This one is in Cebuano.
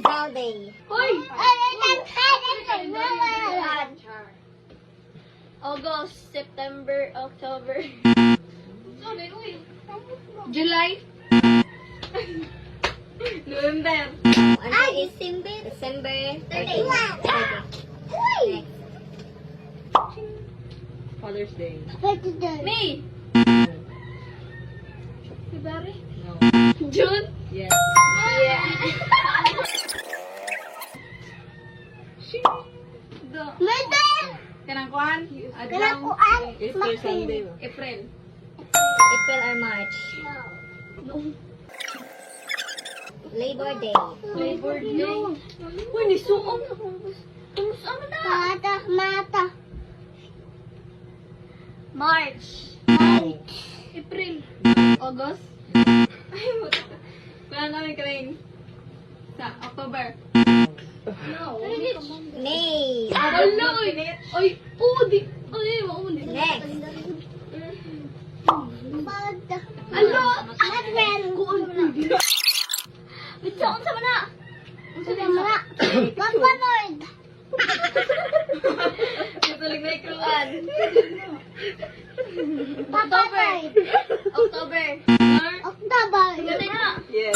Rizal Day. Hoy! Kuan. August, September, October. Sorry, uy. July. November. Answer is December. December 13. Next. Father's Day. May. February. No. June. Yes. Yeah. Do. Kanang kuan? Adlaw. Easter Sunday ba? April. April or March. No. Labor Day. Labor Day. Uy, nisuong na kung Tumusa mo na. March. April. August. Ay, buta. Wala namin karing sa October. No. May. Wala, oy. Oy, oh, di. Ay, wala mo di. Next. Alo! Bitsa, unsa man na? Unsa man na? Tulig na ikruan. October. October. October. Gatay na. Yes.